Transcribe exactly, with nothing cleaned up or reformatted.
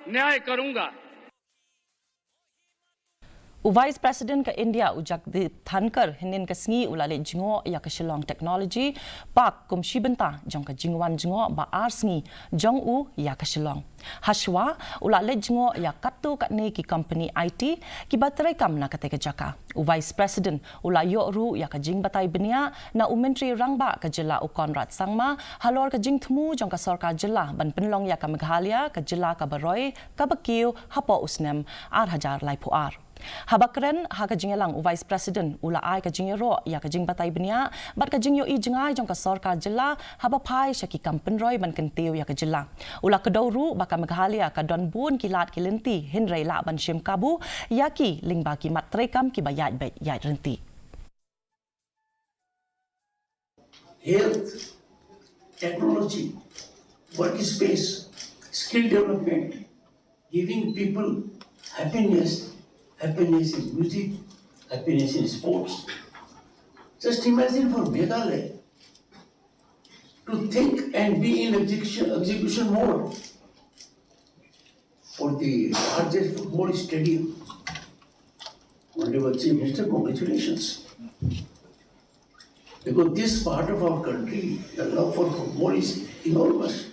न्याय करूंगा। U Vice President ka India u Jagdeep Dhankhar hynnin ka sngi u la leit jngoh ïa ka Shillong Technology Park kum shi bynta jong ka jingwan jngoh ba ar sngi jong u ïa ka Shillong. Hashwa u la leit jngoh ïa katto katne ki company I T kiba treikam na katei ka jaka. U Vice President u la ïoh ruh ïa ka jingbatai bniah na u Myntri Rangbah ka jylla u Conrad Sangma halor ka jingthmu jong ka sorkar jylla ban pynlong ïa ka Meghalaya ka jylla kaba roi kaba kiew hapoh u snem ar hajar laiphew ar. Haba kren ha ka jingïalang u Vice President u la ai ka jingïaroh ïa ka jingbatai bniah bad ka jingïohi jngai jong ka sorkar jylla haba phai sha ki kam pynroi ban kyntiew ïa ka jylla. U la kdew ruh ba ka Meghalaya ka don bun ki lad ki lynti hynrei lah ban shim kabu ïa ki lyngba ki mat treikam kiba ïaid beit ïaid ryntih. Health, technology, workspace, skill development, giving people happiness, happiness in music, happiness in sports. Just imagine for Meghalaya to think and be in execution, execution mode for the largest football stadium. Honorable Chief Minister, congratulations. Because this part of our country, the love for football is enormous.